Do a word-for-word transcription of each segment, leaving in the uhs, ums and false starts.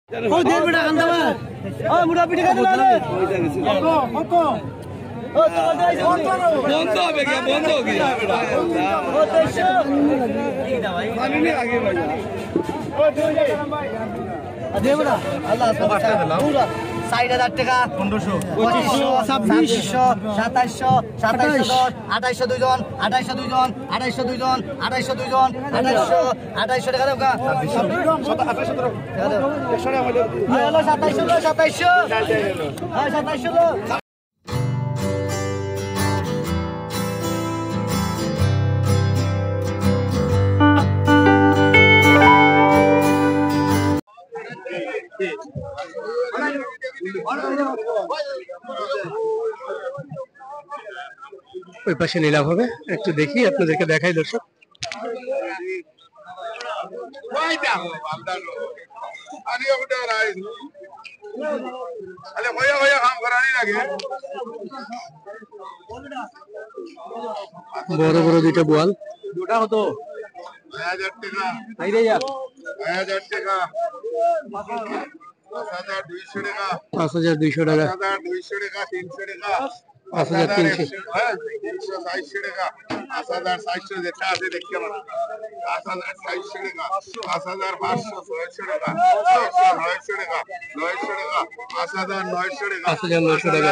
ও, দে বেটা, কান্দা মার। ও, মুড়া পিঠে খাইতে লাগে। ও, তো, ও, তো। ও, তো, ও, তো, ও, তো। বন্ধ হবে গিয়া, বন্ধ হবে গিয়া। ও, তো, এসো। পানি নিয়ে আগে ভাই। দে বেটা। আল্লাহ, আল্লাহ, আল্লাহ। ষাট হাজার টাকা। পনেরোশো। পঁচিশশো। ছাব্বিশশো। ছাব্বিশশো। সাতাইশশো। সাতাইশশো দশ। আঠাইশশো দুইজন। আঠাইশশো দুইজন। আঠাইশশো দুইজন। আঠাইশশো দুইজন। আঠাইশশো। আঠাইশশো টাকা দাও গা। ছাব্বিশশো। সাত-, আঠাইশশো ধরো। টাকা দাও। একশো টাকা আমার। হ্যাঁ, হলো সাতাইশশো, হলো সাতাইশশো। হ্যাঁ, সাতাইশশো হলো। ওই পাশে নিলাম হবে, একটু দেখি, আপনাদেরকে দেখাই দর্শক। বড় বড় দুইটা বোয়াল। দুটা কত? নয় হাজার টাকা। এই রে যা। নয় হাজার টাকা। পাঁচ হাজার দুইশো টাকা। পাঁচ হাজার দুইশো টাকা। পাঁচ হাজার দুইশো টাকা, তিনশো টাকা। পাঁচ হাজার তিনশো। হ্যাঁ, তিনশো, চারশো টাকা। পাঁচ হাজার চারশো যেটা আছে দেখতে পারো। পাঁচ হাজার চারশো টাকা। পাঁচ হাজার পাঁচশো, ছয়শো টাকা। ছয়শো, নয়শো টাকা। নয়শো টাকা। পাঁচ হাজার নয়শো টাকা। পাঁচ হাজার নয়শো টাকা।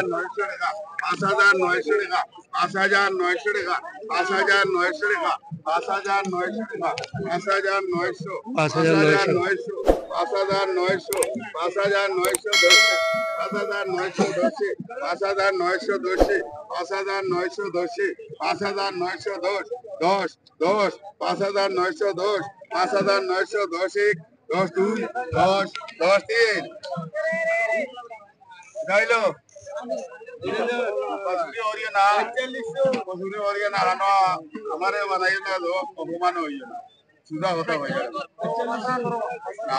পাঁচ হাজার নয়শো টাকা। পাঁচ হাজার নয়শো টাকা। পাঁচ হাজার নয়শো টাকা। পাঁচ হাজার নয়শো টাকা। পাঁচ হাজার নয়শো। পাঁচ হাজার নয়শো। পাঁচ হাজার নয়শো। পাঁচ হাজার নয়শো। পাঁচ হাজার নয়শো দশ। পাঁচ হাজার নয়শো দশ। পাঁচ হাজার নয়শো দশ। পাঁচ হাজার নয়শো দশ। দশ। দশ। পাঁচ হাজার নয়শো দশ। পাঁচ হাজার নয়শো দশ। এক। দশ দুই। দশ। দশ তিন। যাইলো। কসুরি ওরিয়া না। কসুরি ওরিয়া না, না। আমারে বানাইয়া না, লোক অপমান হইয়া না। সুজা কথা ভাই। না, না,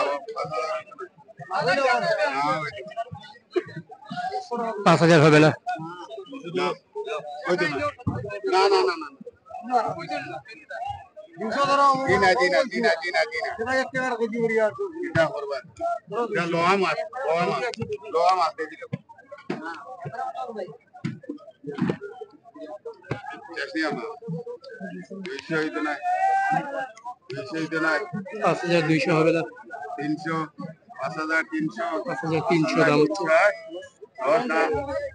ভাই। পাঁচ হাজার হবে না। না, হইতো না। না, না, না, না। জি না, জি না, জি না, জি না, জি না। এটা করবা। এটা লোহা মাছ, লোহা মাছ, লোহা মাছ, এই দিকে। শেষ নিয়ে আমার। দুইশো হইতো না। দুইশো হইতো না। পাঁচ হাজার দুইশো হবে না। তিনশো, পাঁচ হাজার তিনশো। পাঁচ হাজার তিনশো দাম হচ্ছে। দশ না,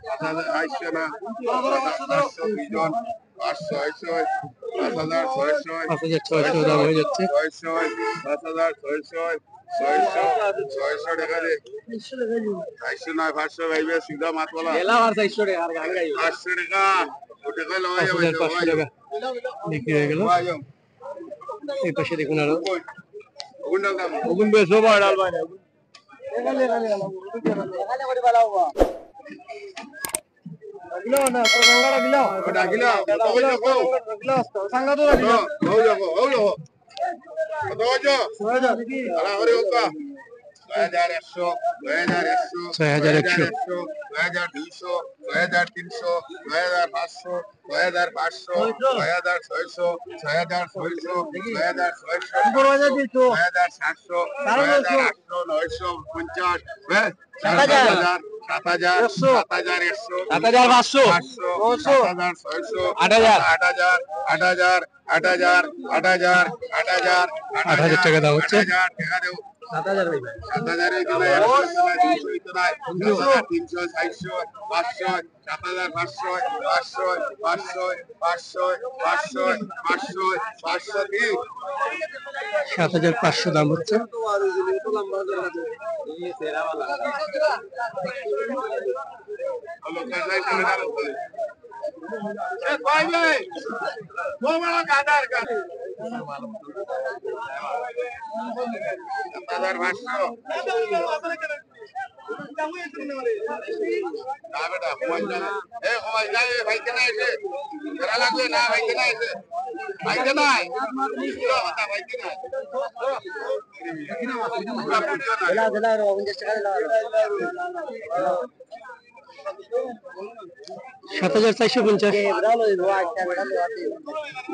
পাঁচ হাজার, আটশো না, পাঁচশো দুইজন, পাঁচ ছয়শো, পাঁচ হাজার ছয়শো, পাঁচ হাজার ছয়শো দাম হয়ে যাচ্ছে। ছয়শো, পাঁচ হাজার ছয়শো, ছয়শো, ছয়শো টাকা দে। চারশো নয়, পাঁচশো গাইবে, সুজা মাত বলা। গেলাম আর চারশো টাকা, আর গান গাইবে। পাঁচশো টাকা, ওটা কই লওয়া যাবে? পাঁচ হাজার পাঁচশো টাকা বিক্রি হয়ে গেল। লওয়া যাবে। এই পাশে দেখুন আরো। ওগুন ডাল দাম। ওগুন বেশ, ও বড় ডাল ভাই। ডাকিলা, ডাকিলা। ডাকিলা, কত কইছো কও? ডাকিলা, সাঙ্গা তো ডাকিলা। কও, কও, কও, কও। কত কইছো? ছয় হাজার। আরে, আরে, কত? ছয় হাজার একশো, ছয় হাজার একশো, ছয় হাজার একশো। ছয় হাজার একশো, ছয় হাজার দুইশো, ছয় হাজার তিনশো, ছয় হাজার পাঁচশো, ছয় হাজার পাঁচশো, ছয় হাজার ছয়শো, ছয় হাজার ছয়শো, ছয় হাজার ছয়শো, ছয় হাজার সাতশো, ছয় হাজার আটশো, নয়শো পঞ্চাশ, হ্যাঁ? সাত হাজার। সাত হাজার, সাত হাজার একশো। সাত হাজার পাঁচশো। পাঁচশো, নয়শো। সাত হাজার ছয়শো। আট হাজার। আট হাজার, আট হাজার, আট হাজার, আট হাজার, আট হাজার, আট হাজার টাকা দাম হচ্ছে। আট হাজার টাকা দেও। সাত হাজার ভাই। সাত হাজার এই দিনে একশো, দুইশো হইতো নাই। সাত হাজার তিনশো, চারশো, পাঁচশো, সাত হাজার পাঁচশো, পাঁচশো, পাঁচশো, পাঁচশো, পাঁচশো, পাঁচশো, পাঁচশো কি? সাত হাজার পাঁচশো দাম হচ্ছে। এ, কয় রে? ও বাবা, গাধার গাধা। সাত হাজার পাঁচশো। না বেটা, কমাই যা। এ, কমাই যা, এ, ভাই কেনা এসে। এরা লাগবে না, ভাই কেনা এসে। ভাই কেনা আয়। ভাই কেনা আয়। সাত হাজার চারশো পঞ্চাশ।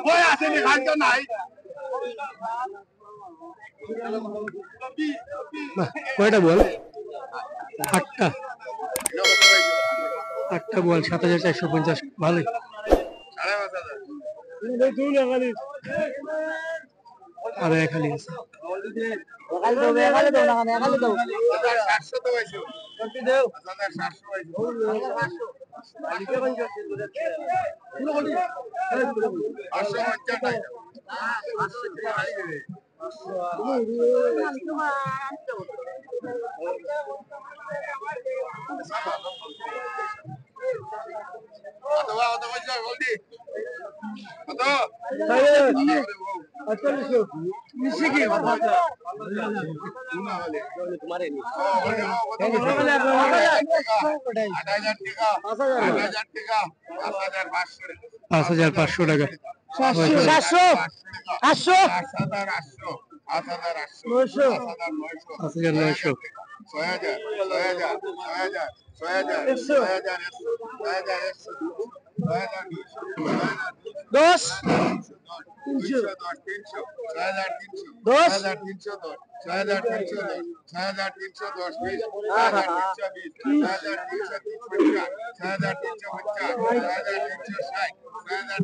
ওই আসেনি, ভাই তো নাই। বাহ, কয়টা বল? আটটা। আটটা বল, সাত হাজার চারশো পঞ্চাশ, ভালোই। আরো এক খালি আছে। পাঁচ হাজার পাঁচশো টাকা। সাতশো, সাতশো, আটশো, নয়শো, পাঁচ হাজার নয়শো, ছয় হাজার, ছয় হাজার, ছয় হাজার, একশো, ছয় হাজার একশো, ছয় হাজার একশো, ছয় হাজার দুইশো, দশ, তিনশো, তিনশো, ছয় হাজার তিনশো, দশ, ছয় হাজার তিনশো দশ, ছয় হাজার তিনশো দশ, বিশ, ছয় হাজার তিনশো বিশ, ছয় হাজার তিনশো তিরিশ, ছয় হাজার তিনশো পঞ্চাশ, ছয় হাজার তিনশো ষাট, ছয় হাজার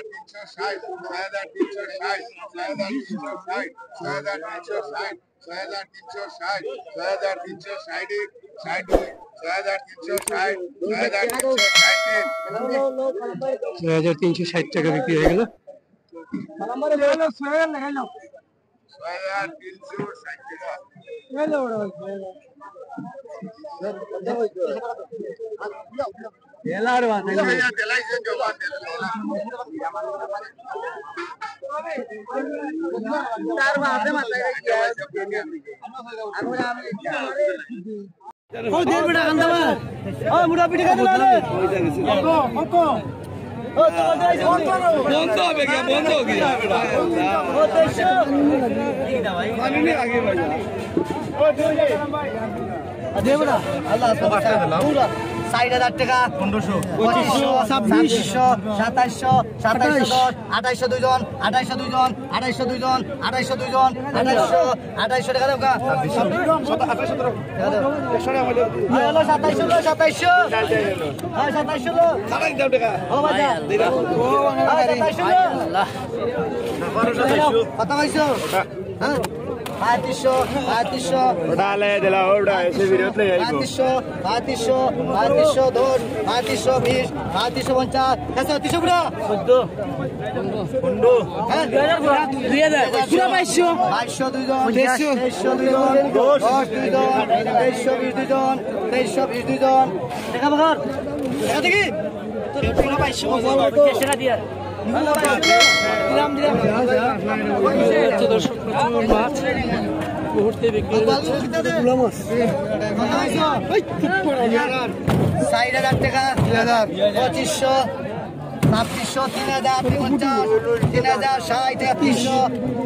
তিনশো ষাট, ছয় হাজার তিনশো ষাট, ছয় হাজার তিনশো ষাট, ছয় হাজার তিনশো ষাট, ছয় হাজার তিনশো ষাট, ছয় হাজার তিনশো ষাট, ছয় হাজার তিনশো ষাট, ষাট দুই, ছয় হাজার তিনশো ষাট, ছয় হাজার তিনশো ষাট, ছয় হাজার তিনশো ষাট তিন। ছয় হাজার তিনশো ষাট টাকা বিক্রি হয়ে গেল। ছয় হাজার তিনশো ষাট টাকা। ও দে বেটা, কান্দা বা। ও মুড়া পিঠে খাইতে লাগে। বন্ধ হবে গিয়া, বন্ধ হবে গিয়া। ও দেড়শো। দে বেটা। আল্লাহ, পুরা। ষাট হাজার টাকা। পনেরোশো। পঁচিশশো, ছাব্বিশশো, সাতাইশশো, সাতাইশশো দশ, আঠাইশশো দুইজন, আঠাইশশো দুইজন, আঠাইশশো দুইজন, আঠাইশশো দুইজন, আঠাইশশো, আঠাইশশো টাকা দাও গা। আঠাইশশো। হ্যাঁ, হলো সাতাইশশো, হলো সাতাইশশো। হ্যাঁ, সাতাইশশো হলো। ও বাবা। হ্যাঁ, সাতাইশশো হলো। কত পাইছো? হ্যাঁ? পঁয়ত্রিশশো, পঁয়ত্রিশশো। ওটা আলে দিলা, ওটা এসে বিরত নেই, আইবো। পঁয়ত্রিশশো, পঁয়ত্রিশশো, পঁয়ত্রিশশো দশ, পঁয়ত্রিশশো বিশ, পঁয়ত্রিশশো পঞ্চাশ। আচ্ছা, তিনশো পুরা। চোদ্দ। পনেরো। হ্যাঁ? দুই হাজার পুরা। দুই হাজার। পুরা বাইশশো। বাইশশো দুইজন। তেইশশো। তেইশশো দুইজন। দশ। দশ দুইজন। তেইশশো বিশ দুইজন। তেইশশো বিশ দুইজন। দেখা বগর। দেখা দেখি। পুরা বাইশশো। দিলাম, দিলাম। হচ্ছে দর্শক, প্রচুর মাছ মুহূর্তে বিক্রি হয়ে যাচ্ছে। চার হাজার টাকা, দুই হাজার। পঁচিশশো, ছাব্বিশশো, তিন হাজার, তিন পঞ্চাশ, তিন হাজার ষাট, একত্রিশশো,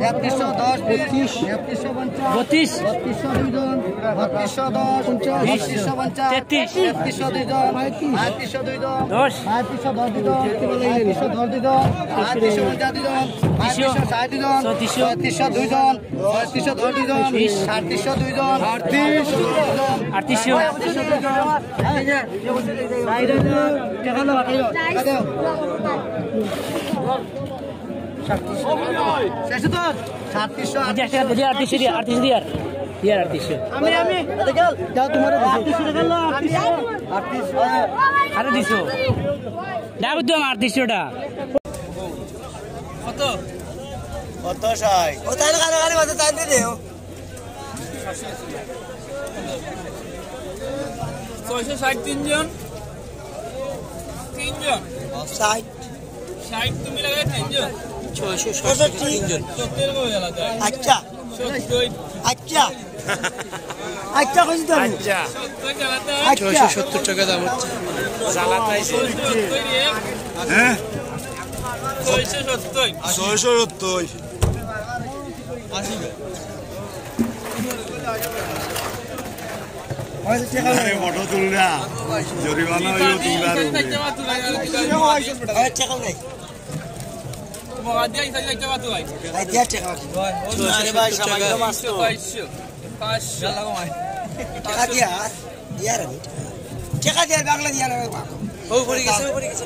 একত্রিশশো দশ, বিশ, একত্রিশশো পঞ্চাশ, বত্রিশ। বত্রিশশো দুইজন, বত্রিশশো দশ, পঞ্চাশ। বত্রিশশো পঞ্চাশ, তেত্রিশ। তেত্রিশশো দুইজন, পঁয়ত্রিশ। পঁয়ত্রিশশো দুইজন, দশ। পঁয়ত্রিশশো দশ দুইজন, পঁয়ত্রিশশো দশ দুইজন, পঁয়ত্রিশশো পঞ্চাশ দুইজন, পঁয়ত্রিশশো ষাট দুইজন, ছত্রিশশো। ছত্রিশশো দুইজন, ছত্রিশশো দশ দুইজন, বিশ। সাতত্রিশশো দুইজন, আটত্রিশ। আটত্রিশশো। ষাট হাজার। ষাট হাজার। ষাট হাজার। শেষ তো? সাতত্রিশশো, আচ্ছা, আচ্ছা, আচ্ছা, আটত্রিশশো দিয়া, আটত্রিশশো দিয়ার। দিয়ার আটত্রিশশো। আমি, আমি। যাও, তোমার আটত্রিশশো টাকা লো, আটত্রিশশো। আরে দিছো। দেখো তো আমার আটত্রিশশো টা। কত? কত সাই? ও তাহলে কারো কারো কত তাই দিয়ে দেও। ছয়শো ষাট তিনজন। তিনজন। ষাট। ষাট তুমি লাগাই তিনজন। ছয়শো ষাট তিনজন। সত্তর হয়ে গেল তাই। আচ্ছা। সত্তর। আচ্ছা। আচ্ছা, কইছি তো আমি। আচ্ছা। সত্তর জ্বালাতে হয়। আচ্ছা। ছয়শো সত্তর টাকা দাম হচ্ছে। জ্বালাতে আইছে। সত্তর এক। হ্যাঁ? ছয়শো সত্তর। ছয়শো সত্তর। আশি। আরে, ফটো তুল না। জরিমানা হইব, তুল না আর। আরে, টাকা নাই। মগা দিয়া ইতা যাইতে পারতো ভাই। ভাই, দিয়া টেকা বাকি। আরে ভাই, সামান্য মাছ তো। পাঁচশো, পাঁচশো। টেকা দিয়া, আর দিয়া রে। টেকা দিয়া, বাংলা দিয়া না। ও, পড়ে গেছে, ও, পড়ে গেছে।